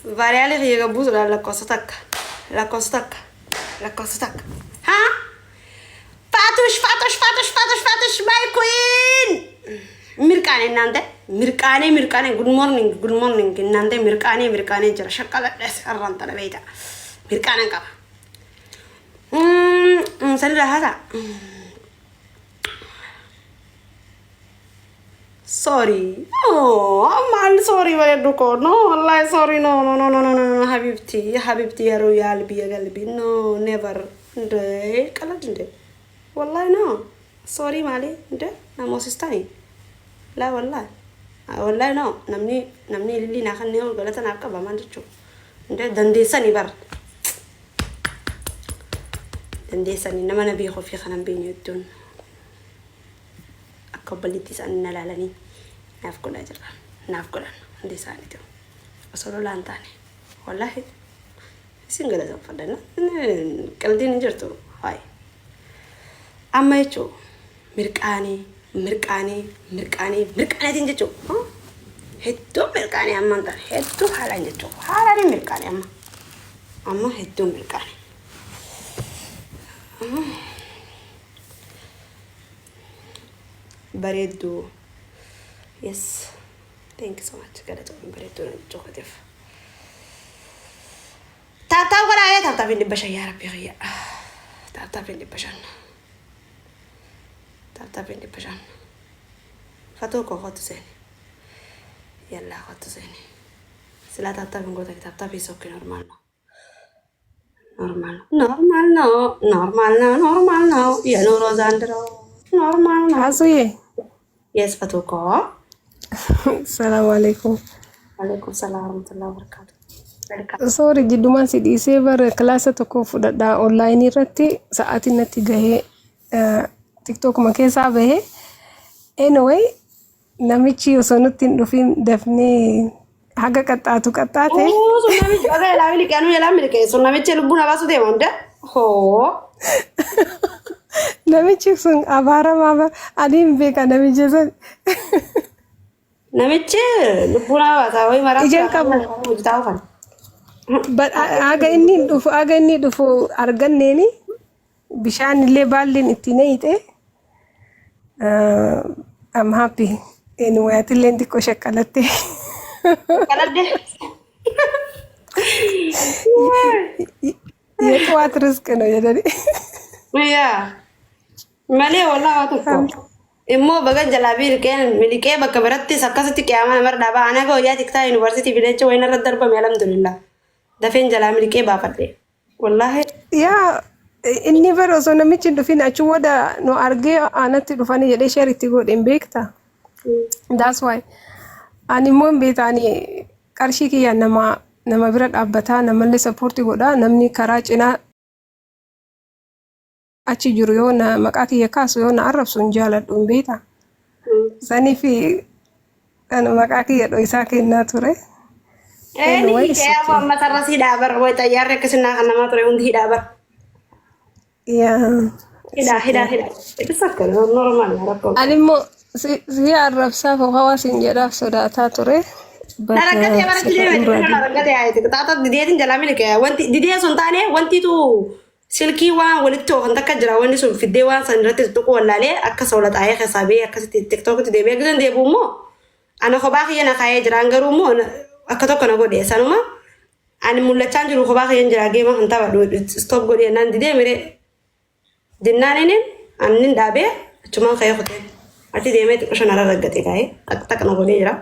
Vaariyaalii kiyya gabbuusuudhaan lakkoofsa takka. Lakkoofsa takka. Lakkoofsa takka. Haa? Faatush faatush faatush faatush faatush my queen! Mirqaane እናንተ mirqaanee mirqaanee good morning good morning እናንተ mirqaanee mirqaanee jira shaqqaladhes arraan tana beeyta mirqaanan qaba. Sanirraa haasaa. Sorry. Oh, maal sorry bareeddu koo. No, wallahi sorry. No, no, no, no, no, no, no, habibti. Habibti yeroo yaa qalbi ya qalbi. No, never. እንደ ቀለድ እንደ wallahi no. Sorry maali እንደ namoosistani. Laa wallahi. Wallahi no. Namni namni ilillii naa kannee galata naaf qaba maal jechuu. እንደ dandeessanii bar. Dandeessanii nama na beekuu fi kanan beekne hedduun. Akka obboleettii isaanii na laalanii naaf godhaa jira. Naaf godhan hundi isaaniitu. Osoo lolaan taane. Wallaahi isin galateeffadha. Qaldiin hin jirtu. Hayi. Amma jechuun mirqaanii mirqaanii mirqaanii mirqaaneetiin jechuun hedduu mirqaanii ammaan tana hedduu haalaan jechuun haalaan mirqaanii amma amma hedduu mirqaanii. Bareedduu. Yes. Thank you so much. Galatoomii bareedduu na jechuu. Tap tap godhaa tap tapiin 500 yaa rabbii kiyya. Tap tapiin 500. Tap tapiin 500. Fatuu koo kottu seeni. Yallaa kottu seeni. Silaa tap tapiin gootani tap tapii sokkee normal no. Normal normal no normal no normal no የኑሮ ዘንድሮ normal ነው። አሱዬ። Yes fatuu koo. ሰላም አለይኩም። አለይኩም ሰላም ወረህመቱላሂ ወበረካቱ። Sorry, jiddumaan si dhiisee bara kilaasa tokko fudhadhaa onlaayinii irratti sa'aatiin natti gahee tiktookuma keessaa bahee. Anyway, namichi osoo nutti hin dhufin dafnee haga qaxxaatu qaxxaate. Sun namichi akka jalaa miliqee anuu jalaa miliqee sun namichi lubbuu na baasu deema hunda. Hoo. Namichi sun abaaramaa ani hin beeka namicha san. Namichi lubbuu na baasaa wayii maraa Ijaan qabu. Hojjetaa oofan. Haga inni dhufu haga inni dhufu arganneeni bishaan illee baalleen itti naqxe. I'm happy. Anyway, atillee xiqqoo shaqqalatte. Qaladde. የጠዋት ርስቅ ነው jedhani. Yaa. Malee wallaa waa tokko. Immoo baga jalaa miliqeen miliqee bakka birattis akkasitti qiyaamaa namarra dhaabaa. Ana guyyaa tiktaa yuunivarsiitii fideecha wayin irra darbame alhamdulillah. Dafeen jalaa miliqee baafadhe. Wallaahi. Yaa inni bara osoo namichi hin dhufin achi booda nu argee anatti dhufanii jedhee share itti godhe hin beekta. That's why. Ani immoo hin beekta ani qarshii kiyya nama nama bira dhaabbataa namallee support godhaa namni karaa cinaa achi jiru yoo na maqaa kiyya kaasu yoo na arrabsu hin jaaladhu hin beekta. Saniif kan maqaa kiyya dho'isaa kennaa ture. Eeni Anyway, it's hiikee okay. amma sarara hidhaa bar way xayyaarri akkasinaa kan namaa ture hundi hidhaa bar. Yeah, it's Hidhaa hidhaa okay. hidhaa. It's okay normal rakkoo. Ani immoo si si arrabsaaf hawaasni jedhaaf sodaataa ture. But Na rakkatee bara sirra didee nurraa na rakkatee ayiti. Taata dideetiin jalaa miliqee wanti didee sun taane wantitu silkii waan walitti oofan takka jira wanni sun fiddee waan san irratti tuquu wallaalee akka sola xaayee keessaa ba'ee akkasitti tiktookitti deebi'ee gidan deebi'u immoo ana kophaa kiyya na kaayee jiraan garuu immoo akka tokko na godhe sanuma ani mul'achaa jiru kophaa kiyya jira geema kan taphadhu stop godhee naan didee miree dinnaan inni ani dhaabee achumaan ka'ee kutee achi deemee xiqqoo shan rarraggate kaa'ee takka na godhee jira.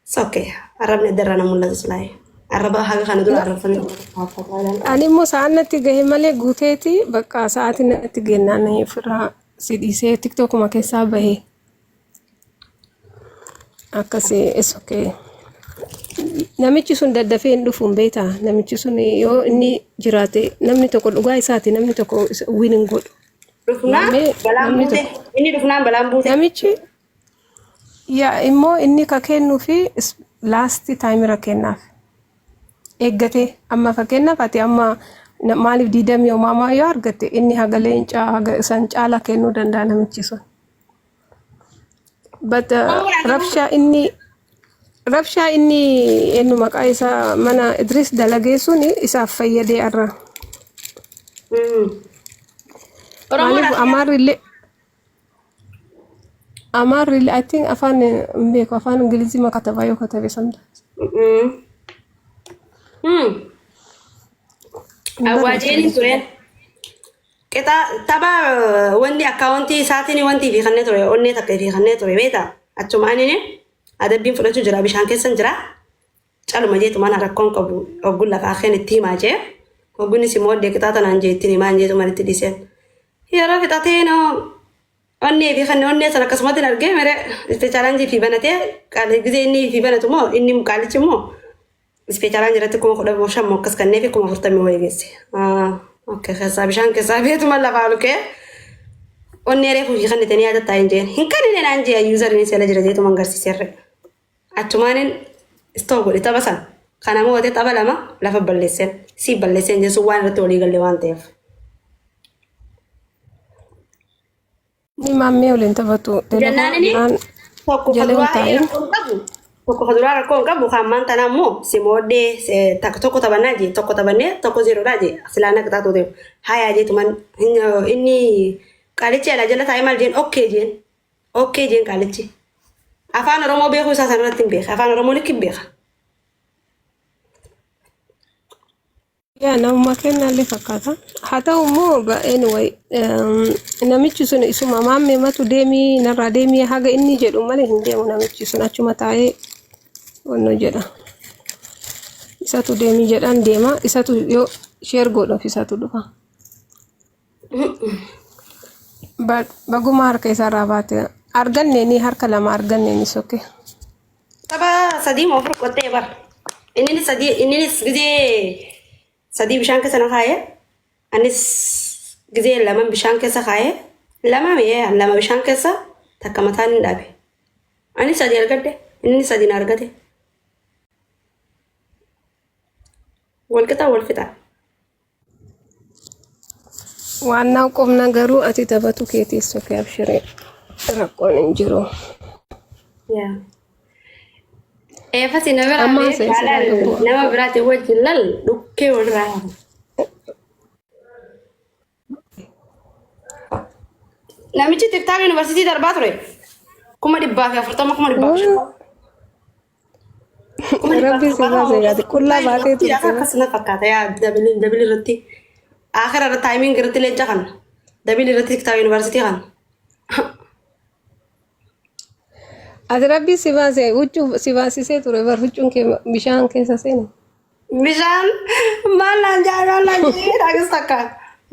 It's okay. Arrabni adda na mul'atu silaaye. Arraba haga kana dura arrabsanii Ani immoo sa'aan natti gahe malee guuteeti bakka sa'aatiin natti gennaan ofirraa si dhiisee tiktookuma keessaa bahe. Akkasii it's okay. Namichi sun daddafee hin dhufu hin beektaa? Namichi sun yoo inni jiraate namni tokko dhugaa isaati namni tokko win hin godhu. Dhufnaan Namni balaan namni buute. tokko Inni dhufnaan balaan buute. Namichi yaa immoo inni ka kennuu fi last time irra kennaaf. Eeggatee amma fakkeenyaaf ati amma maaliif diidamii homaamaa yoo argatte inni haga leencaa haga isan caalaa kennuu danda'a namichi sun. But rabshaa inni Rabshaa inni eenyu maqaa isaa mana Idris dalagee sun isaaf fayyadee arra. Oromoon Maaliif Amaarri illee Amaarri illee I think afaan hin beeku, afaan Ingilizii ma katabaa yoo katabe sometimes. Hin barreessu. Awwaajeeniin ture. Qixa tapha wanni akkaawuntii isaatiin wanti fi kannee ture, onnee takka fi kannee ture beektaa? Achumaan inni adabbiin fudhachuu jira, bishaan keessan jira. Caluma jeetumaan rakkoon qabu, ogguun lafaa keen itti himaa jee. Ogguunis immoo oddee qixaa tanaan jee ittiin himaa jeetumaan itti dhiiseen. Yeroo fixatee noo onnee fi kanneen onnee sana akkasumatti hin argee mere challenge fi banatee, gisee inni fi banatu immoo inni qaalichi immoo challenge irratti 15,000 moo akkas kannee fi 40,000 walii geesse. Okay, keessaa bishaan keessaa beetuma lafaa ol ka'ee onnee reefuu fi kanneen yaadataa hin jeen. Hin kanneen naan jee useriin seela jira jeetuma agarsiiseerre. Achumaanin istoo godhe tapha sana. Kana moote tapha lama lafa balleesseen. Si balleesseen jechuun waan irratti walii galle waan ta'eef. Inni maammee waliin taphatu. Jennaan inni Telefoon tokko jala hin kaduraa taa'in. rakkoo hin qabu. Tokko kaduraa rakkoo hin qabu. Kan ammaan tanaa immoo si mooddee tokko taphannaa jee, tokko taphannee tokko zerodha jee, silaa na qixaatu ta'e. Hayaa jeetuman inni qaalichi alaa jala taa'ee maal jeen, okay jeen. Okay jeen qaalichi. Afaan Oromoo beekuu isaa sanarratti hin beeka. Afaan Oromoo likki hin beeka. Yaa, namuma kennaallee fakkaata. Haa ta'u immoo, anyway, namichi sun isuma maammee matu deemii narraa deemii haga inni jedhu malee hin deemu. Namichi sun achuma taa'ee wanno jedha. Isatu deemii jedhaan deema. Isatu yoo share godhuuf isatu dhufa. Baguma harka isaarraa baate arganne ni harka lama arganne ni sokke. Tapha sadii moo afur qottee bara. Inninis sadii, inninis gizee sadii bishaan keessa na kaa'ee, anis gizee lama bishaan keessa kaa'ee, lama mi'ee lama bishaan keessa, takka mataan hin dhaabe. Anis sadii argadhe, innis sadii na argate. Wal qixa wal fixa. Waan naa qomna garuu ati taphatu keetiif sokke, abshiree, rakkoon hin jiru. Yaa. Eefasi na biraa Amma bee haasa'e sirraa jaalal qabu. nama biraatiin wajjin lal dhukkee walirraa hafu. Namichi TikTok yuunivarsiitii darbaa ture. 440,000, 450,000. Rabbi sirraa seegaati. Qullaa baatee turte. Akkasuma fakkaata yaa, double double irratti. Akira irratti timing irratti leenca kana. Double irratti TikTok yuunivarsiitii kana. Ati rabbi si baase, huccuu si baasisee ture bar, huccuun kee bishaan keessa seene. Bishaan maal naan jaa, maal naan jee dhaagis takka.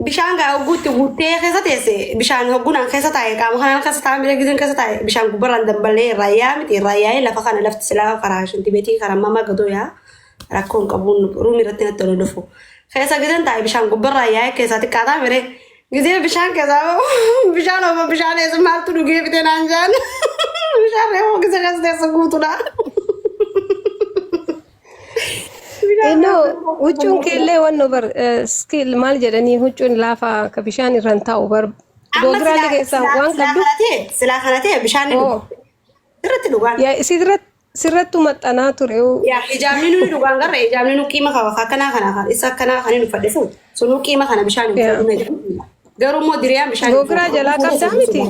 Bishaan gaa hogguutti guuttee keessa teesse, bishaan hogguunaan keessa taa'e, qaama kanaan keessa taa'e miidha, gizeen keessa taa'e bishaan gubbarraan dambalee irraa yaa miti, irraa yaa'ee lafa kana, lafti silaa karaa shintibeetii karaa mamaa gadoo yaa, rakkoon qabuun ruumii irratti natti ol dhufu. Keessa gizeen taa'e bishaan gubbarraa yaa'ee keessaa xiqqaataa mire, gizee bishaan keessaa bishaan ofa bishaan eessa maaltu dhugee fite naan jaan, bishaan reefu gizee keessa teesse guutuudha. Innoo huccuun keellee wanno bar skill maal jedhanii, huccuun laafaa akka bishaan irra hin taa'u bar, googiraallee keessaa waan silaa qabdu. Kana ta'e, silaa kana ta'e bishaan ni Oo. dhuga. Irratti dhugaan. Yaa, sirrattu maxxanaa ture. Yaa, hijaabni nuni dhugaan garra, hijaabni nu qiima qaba, akkanaa kana kan isa akkanaa kan inni uffadhe sun sunuu qiima kana bishaan hin fuudhu. Garuu immoo diriyaan bishaan hin Googiraa fuudhu. jalaa qabdaa miti?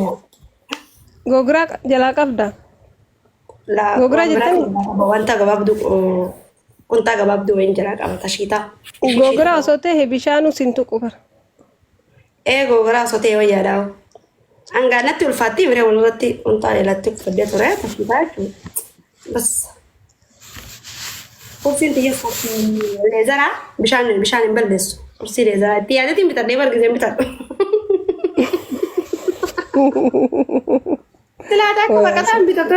Googiraa jalaa qabdaa? Laa, Googiraa waan biraa jettanii? qaba. Wanta gabaabduu, qunxaa gabaabduu wayin jalaa qaba tashiitaa. Googiraa osoo ta'e bishaanuu sin tuqu bara. Ee, googiraa osoo ta'e wayyaadhaa. Hangaa natti ulfaatti biree walirratti qunxaa jalatti uffadhee ture tashiitaa jechuudha. Bas. Kursiin xiyya kursii leatheraa bishaan hin balleessu. Kursii leatheraa itti yaadatiin bitadhee bargiseen bitadhu. Silaa akka baqataan bitatu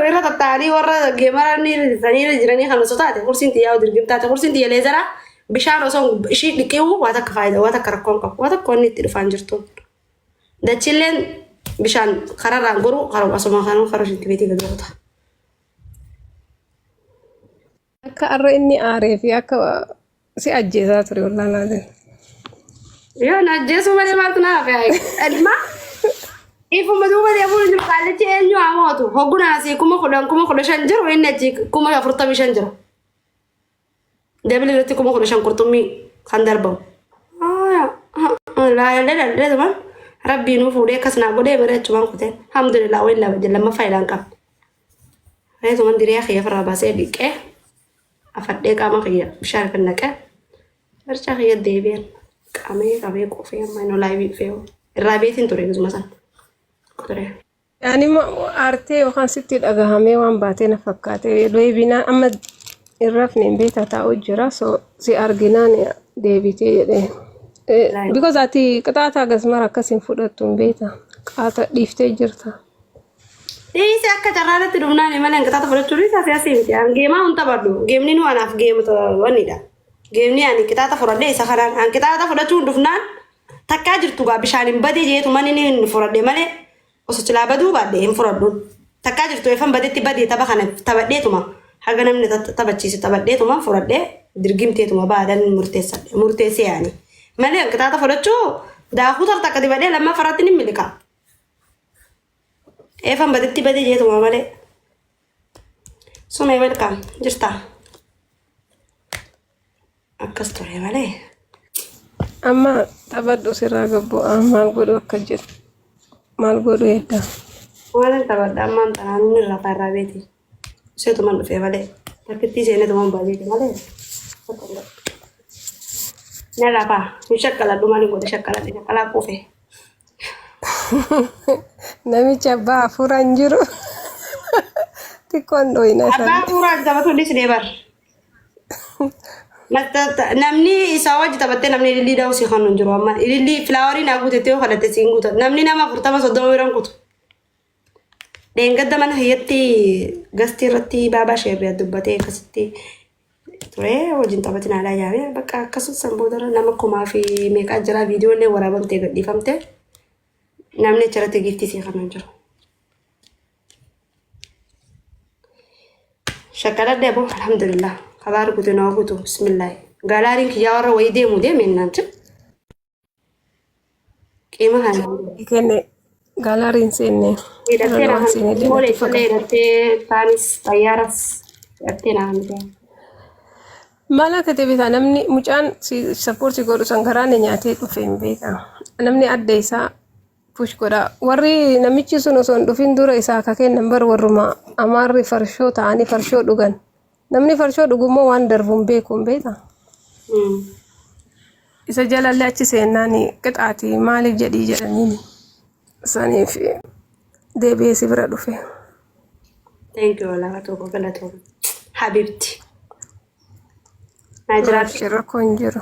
irra tattaa'anii warra geemaranii jiranii kan osoo taate, kursiin xiyyaa dirgim taate, kursiin xiyya leatheraa bishaan osoo ishii dhiquu waa takka faayidaa, waa takka rakkoon qabu, waa takka wanni itti dhufaan jirtu. Dachilleen bishaan kararraan goruu karuma asuma kanuu karaa ishiitti beetii gadi rukuta. Akka har'a inni aaree fi akka si ajjeesaa ture wallaalaa. Yoo na ajjeesuu malee maaltu na hafe? Ilma Ifuma duuba deemuun hin jiru qaallichi eenyu haa mootu. Hogguna asii 10,000 15,000 jiru inni achi 45,000 jira. Dabili irratti 15,000 qurxummii kan darbamu. Laalee laalee tuman rabbii nuu fuudhee akkas naa godhee bara achumaan kuteen. Alhamdulillah wayi lama lammaffaa ilaan qabne. Reetuman diriyaa kiyya ofirraa baasee dhiqee afadhee qaama kiyya bishaan kan naqee barcaa kiyya deebi'een qamee qabee qofee amma inni laayivii dhufee irraa beetiin ture gizuma san ture. Ani immoo aartee yookaan sitti dhagahamee waan baatee na fakkaate deebinaa amma hin rafne hin beektaa taa'u jira so si arginaan deebitee jedhee. Because ati qixaaxa hagas mara akkas hin fudhattu hin beektaa qaata dhiiftee jirta. Dhiisi akka carraarratti dhufnaan malee qixaaxa fudhachuu dhiisa siyaasii miti. An geemaa hin taphadhu. Geemni nu anaaf geemu wannidha. Geemni ani qixaaxa fudhadhee isa kanaan an qixaaxa fudhachuun dhufnaan takkaa jirtu gaa bishaan hin badee jeetu manni ni hin fudhadhe malee osoo silaa baduu baadhe hin fudhadhuun. Takkaa jirtu efan badetti badee tapha kana taphadheetuma haga namni taphachiise taphadheetuma fudhadhee dirgimteetuma baadhan murteessadhe murteessee yaani. Malee qixaaxa fudhachuu daakuu tartakka dibadhee lammaffaa irratti ni miliqa. Eefan badetti badee jeetuma malee. Sumee welcome jirta. Akkas ture malee. Amma taphadhu sirraa gabbu'aa maal godhu akka jedhu maal godhu edda. Waan taphadha ammaan tanaan inni irraa irraa beeti. Seetuman dhufee malee. Takkittii seenetuman baay'eeti malee. Na lafaa hin shakkaladhu maaliin godhe shakkaladhe shakkalaa quufe. Namichi abbaa hafuuraa hin jiru. Xiqqoon dhooyina Abbaa isaanii. hafuuraa taphatu dhisnee bar. Namni isaa wajji taphattee namni ilillii dha'u si kan hin jiru amma ilillii filaawarii naa guutettee yoo kadhatte siin guuta namni nama 40 30 biran kutu. Dheengadda mana hiyyatti gastii irratti baabaa sheerriyaa dubbatee akkasitti ture wajjin taphatin aadaa jaamee bakka akkasumas san boodarra nama kumaa fi meeqaa jira viidiyoo illee waraabamtee gadhiifamte namni achirratti giiftii sii kan hin jiru. Shakkaladhe aboo alhamdulillah kabaar guutu nama guutu bismillaahi gaalaariin kiyyaa warra wayii deemu deeme naan jedhu qiima kana. Kenne gaalaariin seenne. Hidhattee Irra waan seene na illee moolee natti illee fakkaata. hidhattee taanis xayyaaras hidhattee na hamte. Maal akka ta'e beektaa namni mucaan sappoortii godhu san garaa na nyaatee dhufe hin beekaa. Namni adda isaa push godha. Warri namichi sun osoo hin dhufin dura isaa akka kennan bar warruma amaarri farshoo ta'anii farshoo dhugan. Namni farshoo dhugu immoo waan darbu hin beeku hin beektaa. Isa jalallee achi seennaan qixaati maaliif jedhii jedhaniini. Saniif deebi'ee si bira dhufe. Thank you walaa tokko galatoom. Habibti. Naa jiraadhu. Abshir rakkoo hin jiru.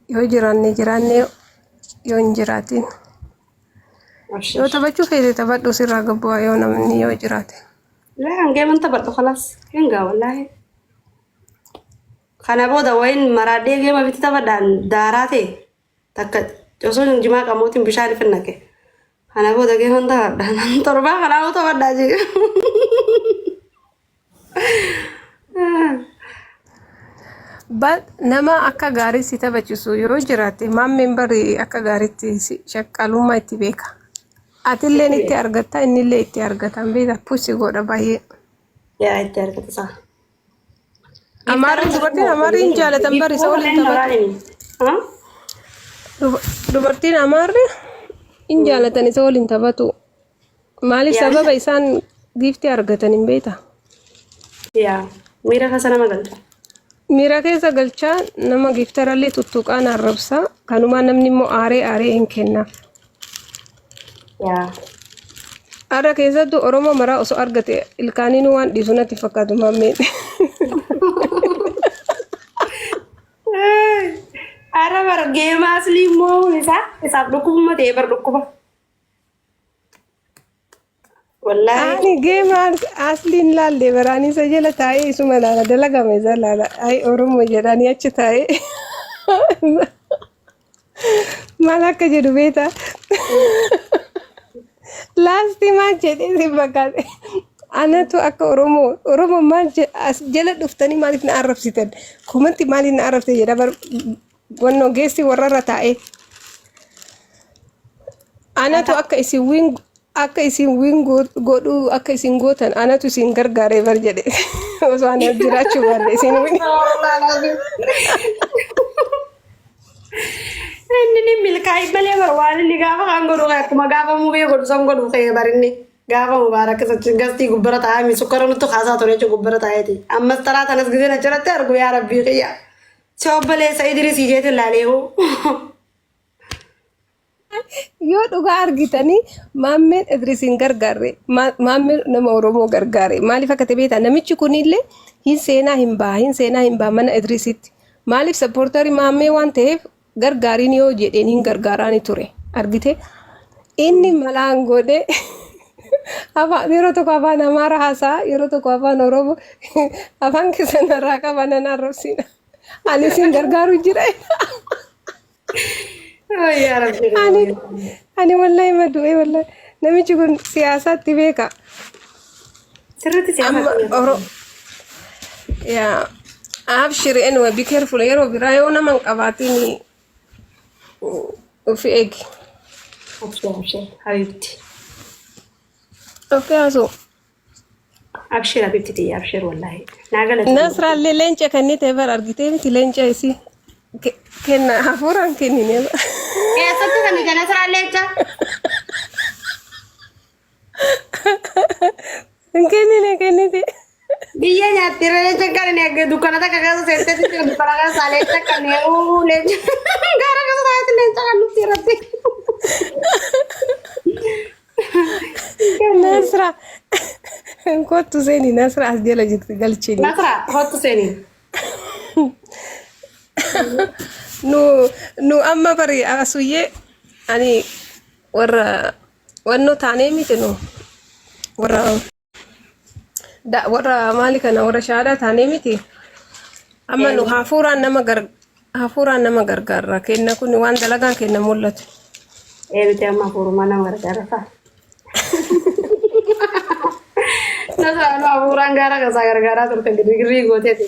Yoo jiraanne jiraanne yoo hin jiraatin. Yoo Abshir. taphachuu feete taphadhu sirraa gabbu'aa yoo namni yoo jiraate. Laa hangee man taphadhu khalaas. Hingaa wallaahi. Kana booda wayin maraadhee geema bitti taphadhaan daaraa ta'e takka osoo hin jimaa qamootiin bishaan ifin naqe. Kana booda geeman taphadhaan torbaa kanaafuu taphadhaa jee. But nama akka gaarii si taphachiisu yoo jiraate maammeen bari akka gaariitti si shaqqalummaa itti beeka. Atilleen itti argatta innillee itti argata hin beekta push godha baay'ee. Yaa itti argata isaa. Amaarri dubartiin amaarri hin jaalatan bari isa waliin taphatu. Dubartiin amaarri hin jaalatan isa waliin taphatu. Maaliif sababa isaan giiftii argatan hin beekta? Yaa miira keessa nama galcha. Miira keessa galchaa nama giiftarallee tuttuqaan arrabsa. Kanumaa namni immoo aaree aaree hin kennaaf. Yaa Har'a keessattuu Oromoo maraa osoo argate ilkaaniinuu waan dhiisu natti fakkaatu maammeen. Ara bar geema aslii immoo isaa isaaf dhukkubuma ta'e bar dhukkuba. Wallaahi. Ani geema asliin laalle baraan isa jala taa'ee isuma laala dalagame isa laala. Ay Oromoo jedhanii achi taa'ee. Maal akka jedhu beektaa? Laasti maal jedhee si fakkaate? Anatu akka Oromoo Oromoo maal as jala dhuftanii maaliif na arrabsitan? Komanti maaliif na arrabsitan jedha bar wannoo geessi warrarra taa'ee. Anatu akka isin wiin Akka isin win godhuu akka isin gootan anatu isin gargaaree bar jedhe. Osoo ani as jiraachuu baadhe isin win. Inni ni milkaa'e malee bar waan inni gaafa kan godhu akkuma gaafa mubee godhu san godhu ka'ee bar inni gaafa mubaarak isa gastii gubbara taa'ee sukkara nutti kaasaa ture jechuun gubbara taa'eeti. Ammas taraa tanas gisee na jiratti argu yaa rabbii qiyya. Si obboleessa Idris ijeetu ilaaleehu. Yoo dhugaa argitanii maammeen Idris hin gargaarre, maammeen nama Oromoo gargaare. Maaliif akka ta'e beektaa? Namichi kunillee hin seenaa hin baha, hin seenaa hin baha mana Idrisitti. Maaliif supporterii maammee waan ta'eef gargaariin yoo jedheen hin gargaaraani ture. Argite? Inni malaan godhe afaan yeroo tokko afaan Amaaraa haasa'a, yeroo tokko afaan Oromoo, afaan keessan irraa qaba nan arrabsiina. Ani isin gargaaru jira. Yaa Rabbi. Ani wallahi madu'e wallahi. Namichi kun siyaasaatti beeka. Sirriitti Amma siyaasa. oro yaa abshir, anyway, be careful. Yeroo biraa yoo nama hin qabaatin ofi eegi. Abshir, abshir habibti. Okay, haasoo. Abshir habibti tiyya, abshir wallahi. Naa galata. Nasraallee leenca kanneen ta'e bara argitee miti, leenca isii kenna hafuuraan kennine. Eessatti kan ija Nasraan leenca? Hin kennine, kennite. Biyya nyaatti irra leenca kan inni eegge dukkana takka keessa seentee dukkana keessa leenca kan uu leenca gaara keessa taa'etti leenca kan nutti irratti. Nasra kottu seeni, Nasra as jala jirti, galchini. Nasra, kottu seeni. Nu amma bari asuyyee ani warra wannoo taanee miti, nu warra warra maali kana, warra shahaadaa taanee miti. Amma nu hafuuraan nama gargaarra kenna, kun waan dalagaan kenna mul'atu. Ee, nuti amma hafuurumaa nama gargaara fa'a. Nasra nu hafuuraan gaara keessaa gargaaraa turte girgirrii gooteeti.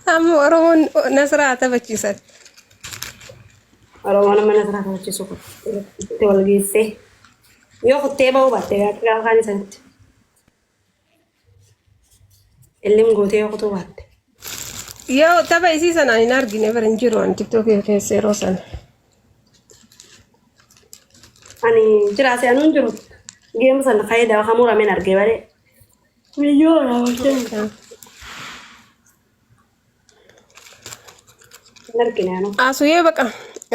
Amma Oromoon Nasraa haa taphachiisan. Oromoon amma Nasraa taphachiisu kun itti wal geessee yoo kuttee ba'uu baatte gaafa kaan isanitti. Illim gootee yoo kutuu baatte. Yoo tapha isii sana hin argine bara, hin jiru ani TikTokii keessa yeroo sana. Ani jiraase, anuu hin jiru. Geemu sana faayidaa kan murameen argee malee. Biyyoo raawwachaa hin argine anuu. Asuyyee baqa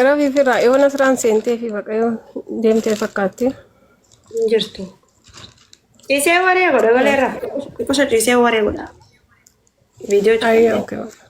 rafii firraa yoo Nasraan seentee fi baqa yoo deemtee fakkaatti. Hin jirtu. Ciisee waree godha malee irra. Kusa ciisee waree godha. Viidiyoo Ayyee, cufadhee. okay.